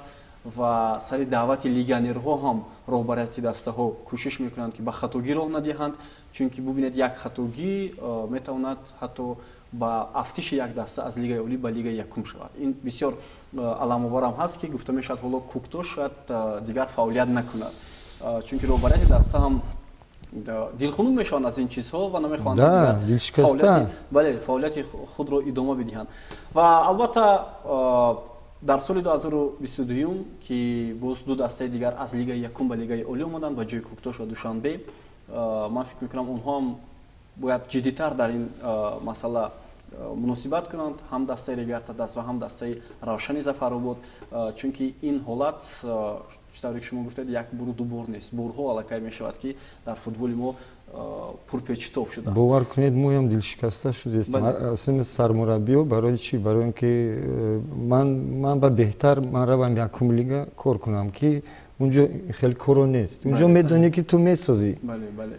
ва сари даъвати легионерҳо ҳам роҳбарияти дастаҳо кӯшиш мекунанд, ки ба хатогӣ роҳ надиҳанд, чунки бубинед, як хатогӣ метавонад ҳатто ба афтиши як даста аз лигаи олӣ ба лигаи якум шавад. Ин бисёр аламоварам ҳаст, ки гуфта мешавад, ҳоло Кӯктош шояд дигар фаъолият накунад, чунки роҳбарияти даста ҳам дилхунук мешаванд аз ин чизҳо ва намехоҳанд бале, фаъолияти худро идома бидиҳанд. Ва албатта дар соли 2022, ки боз ду дастаи дигар аз лигаи якум ба лигаи олӣ омаданд ба ҷои Кӯктош ва Душанбе, ман фикр мекунам, онҳо ҳам бояд ҷиддитар дар ин масъала муносибат кунанд, ҳам дастаи Регар-ТадАЗ ва ҳам дастаи Равшани Зафаробод, чунки ин ҳолат, чӣ тавре ки шумо гуфтед, як бору ду бор нест, борҳо аллакай мешавад, ки дар футболи мо пурпечитоб шудааст. Бовар кунед, моям дилшикаста шудастем, аслан сармураббиё. Барои чӣ? Барои он ки ман ба беҳтар ман равам якум лига кор кунам, ки унҷо хеле коро нест. Унҷо медонӣ, ки ту месозӣ,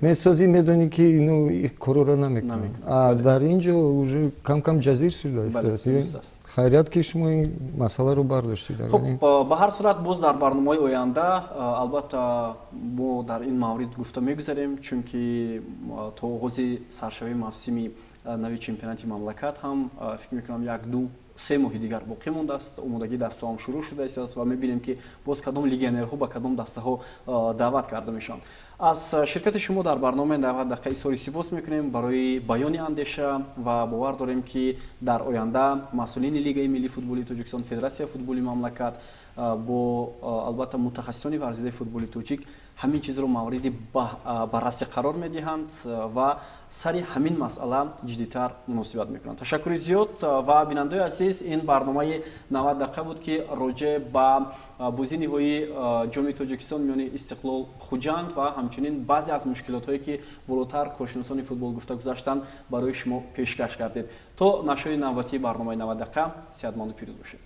месозӣ, медонӣ, ки ино короро намекунанд. Дар ин ҷо уже кам-кам ҷазир шудааст. Хайрият, ки шумо ин масъаларо бардоштед. Хуб, ба ҳар сурат боз дар барномаҳои оянда албатта мо дар ин маврид гуфта мегузарем, чунки то оғози саршавии мавсими нави чемпионати мамлакат ҳам фикр мекунам 1-2-3 моҳи дигар боқӣ мондааст. Омодагии дастаҳо ҳам шурӯъ шуда истодааст ва мебинем, ки боз кадом легионерҳо ба кадом дастаҳо даъват карда мешаванд. Аз ширкати шумо дар барномаи 90 дақиқа изҳори сипос мекунем барои баёни андеша ва бовар дорем, ки дар оянда масъулини Лигаи миллии футболи Тоҷикистон, Федератсияи футболи мамлакат Бо албатта мутахассисони варзидаи футболи тоҷик ҳамин чизро мавриди баррасӣ қарор медиҳанд ва сари ҳамин масъала ҷиддитар муносибат мекунанд. Ташаккури зиёд ва бинандаои азиз, ин барномаи 90 дақиқа буд, ки роҷеъ ба бозии ниҳоии Ҷоми Тоҷикистон миёни Истиқлол, Хуҷанд ва ҳамчунин баъзе аз мушкилотҳое, ки болотар коршиносони футбол гуфта гузаштанд, барои шумо пешкаш кардед. То нашри навбатии барномаи 90 дақиқа сеҳатманду пирӯз бошед.